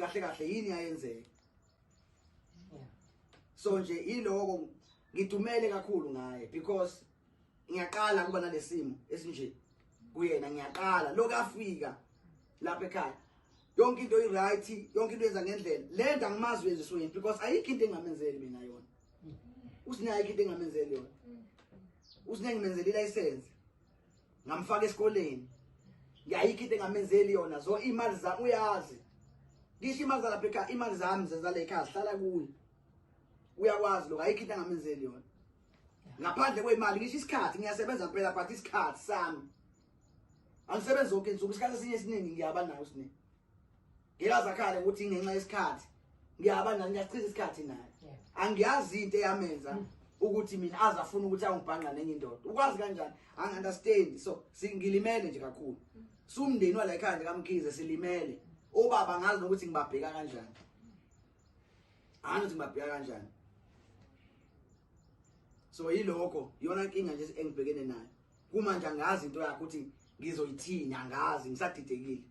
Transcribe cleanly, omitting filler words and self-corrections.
Kahle kahle yini yayenzeka? So nje iloko ngidumele kakhulu ngaye because ngiyaqala kuba nalesimo esinje kuyena, ngiyaqala lokhu afika lapha ekhaya, yonke into i-right, yonke into yenza ngendlela. Le nto angimazi uyenziswa yini because ayikho into engamenzeli mina yona. Usine ayikho into engamenzeli yona. Usine ngimenzela ilayisense, ngamfaka esikoleni, ngiyayikho into engamenzeli yona. Zo imali zami uyazi, ngisho imali zalapha ekhaya, imali zami zezala ekhaya zihlala kuye, uyakwazi lokho. Ayikho into engamenzeli yona ngaphandle kwemali. Ngisho isikhathi ngiyasebenza kuphela, but isikhathi sami angisebenzi zonke insuku, isikhathi esinye esiningi ngiyaba nayo. Siningi ngikazakhale ukuthi ngenxa yesikhathi ngiyaba nayo, ngiyasichitha isikhathi naye. Angiyazi into eyamenza ukuthi mina aze afuna ukuthi angibhanqa nenye indoda. Ukwazi kanjani? Angi-understand. So ngilimele nje kakhulu. Sumndeni wala ekhaya nje kaMkhize silimele. Obaba ngazi nokuthi ngibabheka kanjani, angazi ukuthi ngibabheka kanjani. So yilokho, iyona nkinga nje engibhekene nayo kumanje. Angazi into yakho ukuthi ngizoyithini, angazi, ngisadidekile.